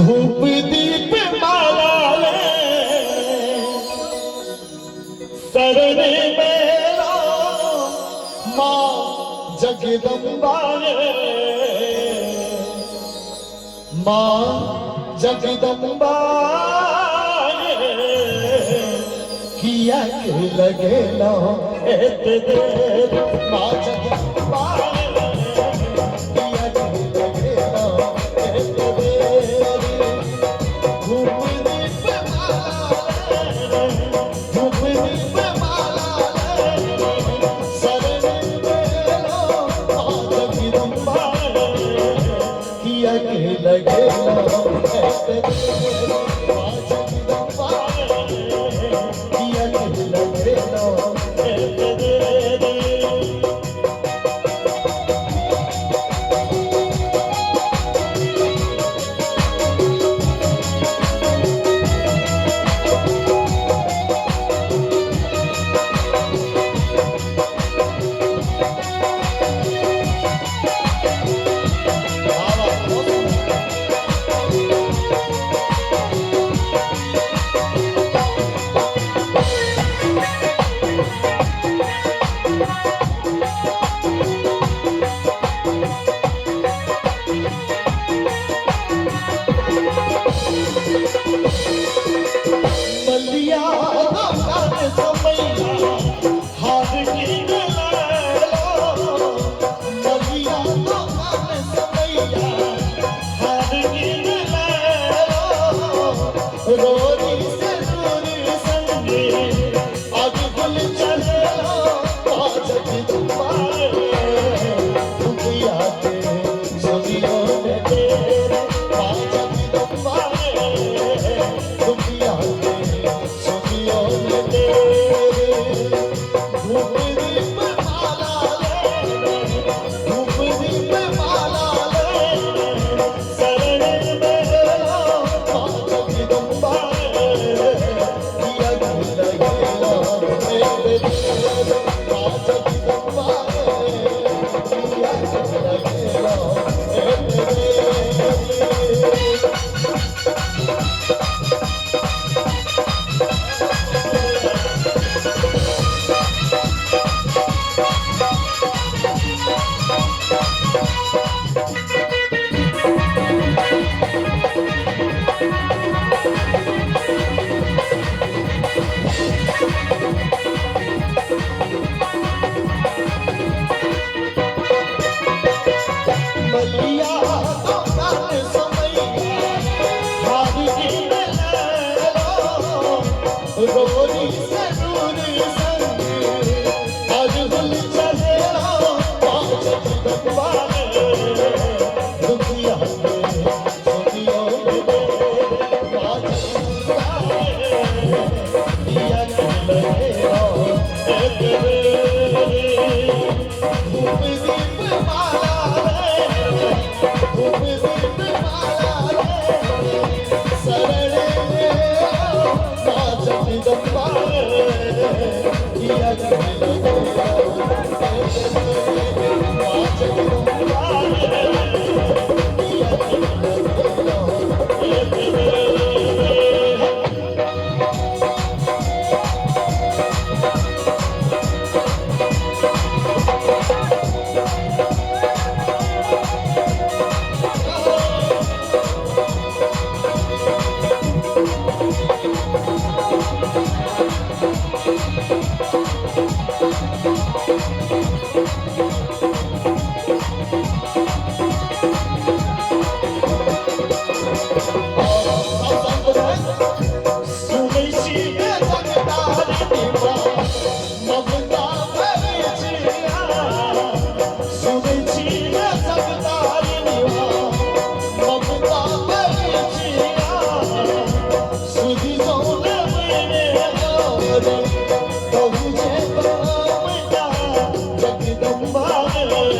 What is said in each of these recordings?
धूप दीप माला ले शरण मेरा माँ जगदम्बा रे, माँ जगदम्बा रे, किया के लगेलो एत देर, माँ जगदम्बा रे, किया के लगेलो एत देर। धूप दीप माला रे, धूप दीप माला रे, शरण मेलो माँ जगदम्बा रे, किया के लगेलो एत देर, माँ जगदम्बा रे, किया के लगेलो एत देर। वाह वाह, बहुत सुंदर। बलिया दोकान समैया हार कीन लेलो, बलिया दोकान समैया हार कीन लेलो, रोरी से दूर संगे अग गुल चलेलो, माँ जगदम्बा रे, दुखिया के सुनियो ने तेरे, माँ जगदम्बा रे, दुखिया के सुनियो ने तेरे। धूप दीप माला ले, धूप दीप माला ले, शरण मेलो माँ जगदम्बा रे, किया के लगेलो एत देर, माँ जगदम्बा रे, किया के लगेलो एत देर। बलिया दोकान समैया हार कीन लेलो, रोरी से दूर संगे अरहुल चढ़ेलो, माँ जगदम्बा रे, दुखिया के सुनियो रे, माँ जगदम्बा रे, किया के लगेलो एत देर। धूप दीप माला रे, धूप दीप माला रे, शरण मेलो माँ जगदम्बा रे, किया के लगेलो एत देर, माँ जगदम्बा रे, किया के लगेलो एत देर। सुनै छी जगतारिणी माँ ममता भरी छिया, सुनै छी जगतारिणी माँ ममता भरी छिया, सुधि जौन मैने और कहू जे ममता जगदम्बा रे,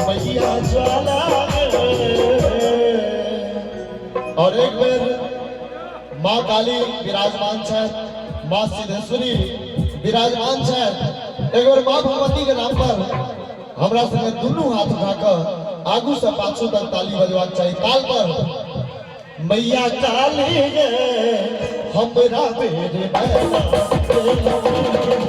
मैया ज्वाला रे। और एक बेर माँ काली विराजमान छथि, माँ सिद्धेश्वरी विराजमान छथि। एक बेर माँ भगवती के नाम पर हमरा संगे दुनू हाथ उठा कऽ आगू से पाछू तक ताली बजबाक चाही ताल पर। मैया काली गे हमरा बेर मैना देलहुँ।